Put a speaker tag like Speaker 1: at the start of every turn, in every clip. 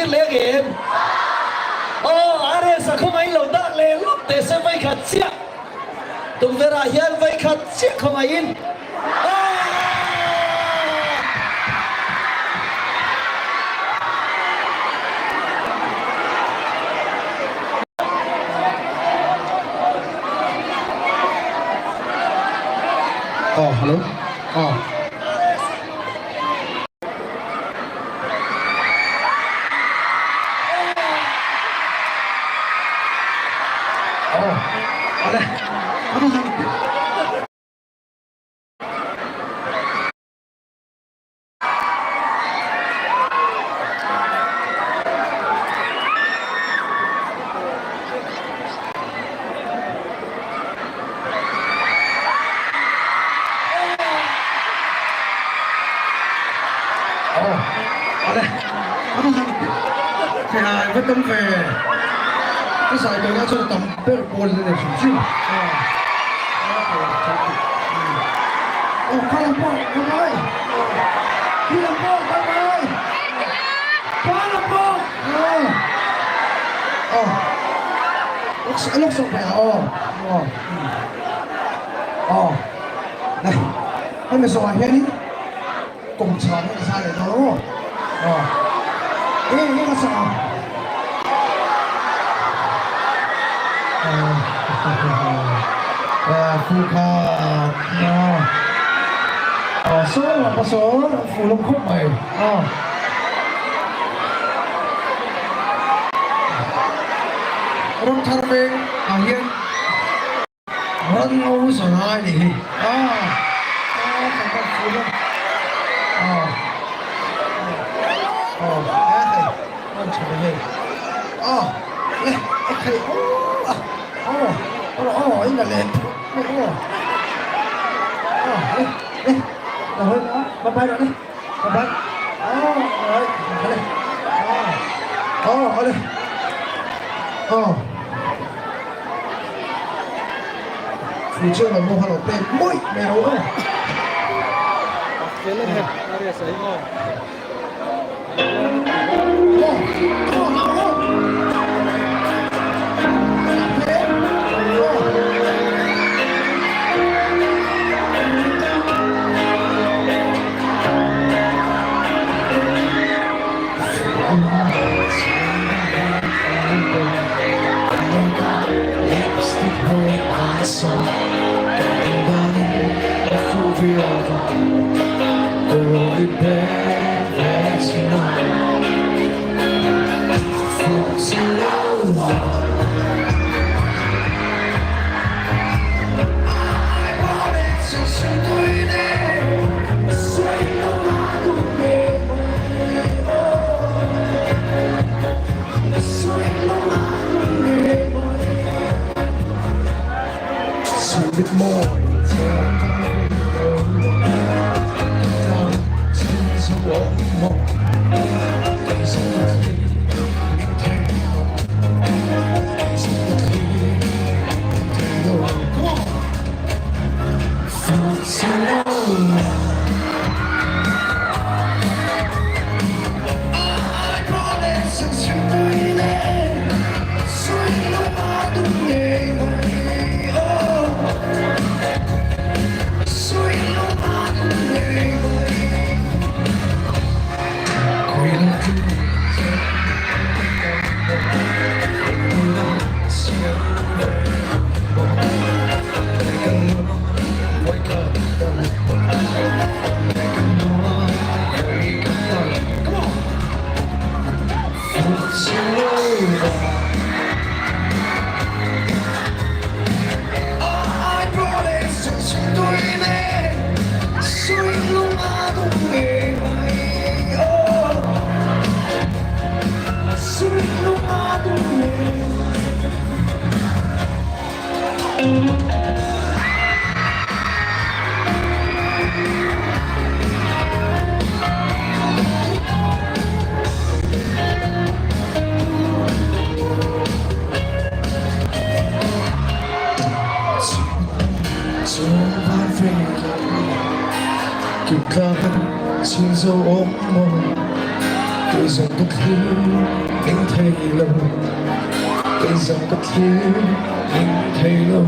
Speaker 1: tir leh ang em? Aw, RS a khawngaihin lo dak leh lawk teh se vawikhat chiah. Tukverh ah hian vawikhat chiah khawngaihin. Aw!
Speaker 2: Aw, hello. Aw. Hemi zawhah hianin kawngchhar hi ka zai leh dawn aw. Aw. Eng eng nge ka sak ang? Aw. Fu kha aw. Aw saw lam a saw fu lo khawp mai. Aw. Ramthar veng ah hian Ran ngo za lai nih hi. Ah ah kan kan fu lo. Ah ah eh hei an tha ve hei. Ah le a khai oh ah oh oh oh in la len phut mai oh. Ah le le la hoi na bye bye rồi le bye bye. Ah rồi le. Ah oh le. Oh. Chu chiang lo maw halo pek mawih mai ro aw. Aw, come on, come on. Kei zawng ka thlir ning thei lo Kei zawng ka thlir ning thei lo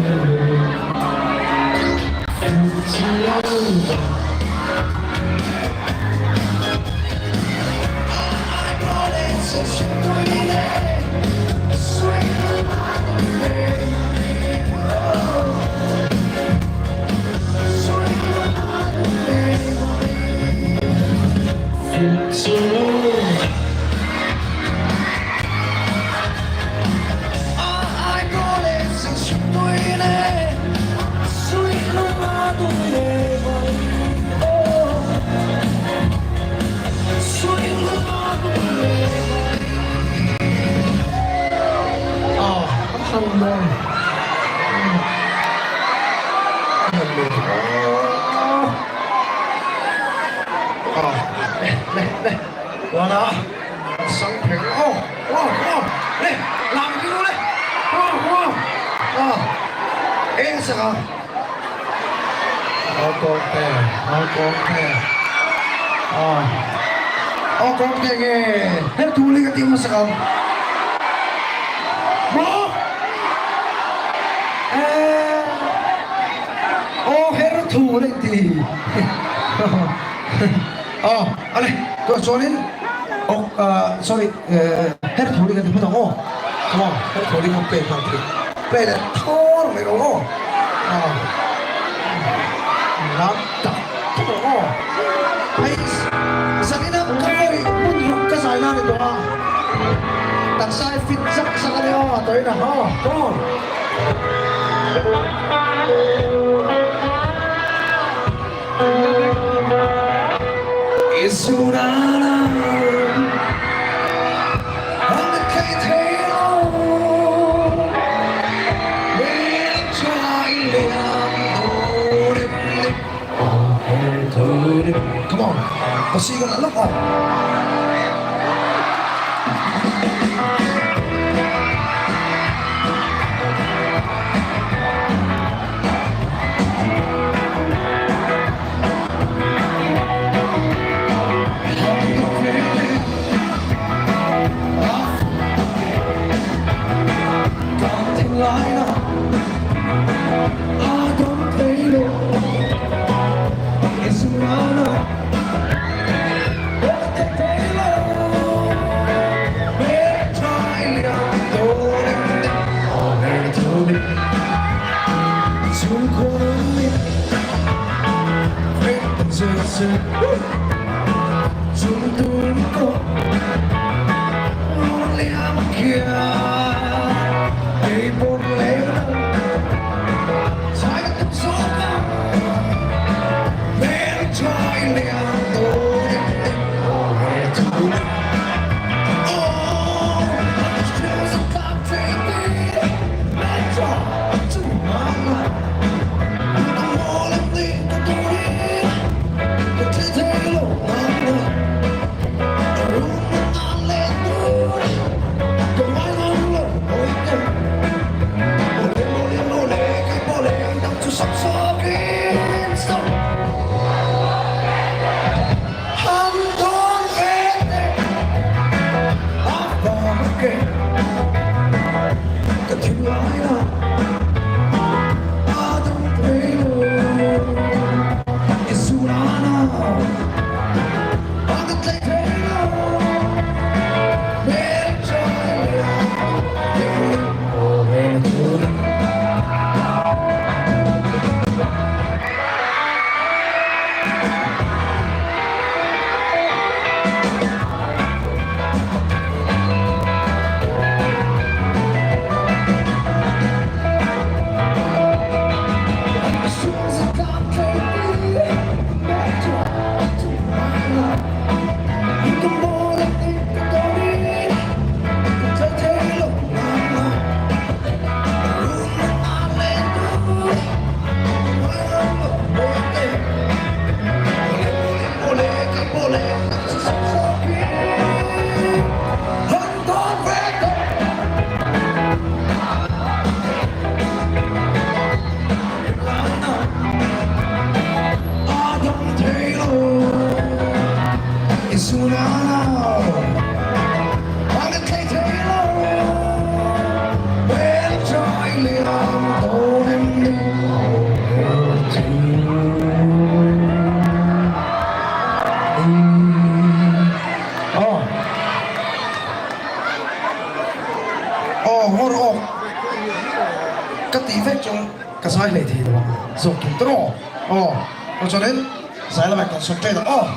Speaker 2: Zai hlei thei lo ang zawk thung te maw? Aw, aw chuanin zai lamah in concentrate ang aw,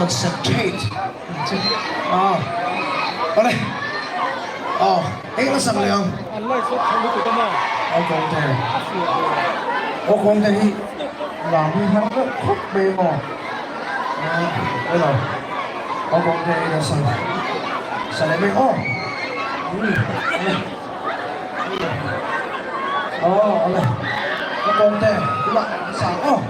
Speaker 2: concentrate ang chi aw, awle aw eng la sak leh ang? Aw kawngte, aw kawngte hi lam hi har deuh khawp mai maw? Hello, aw kawngte hi kan sak sak leh mai aw, umm awle. Aw awle ka kawngte tunah an sang aw.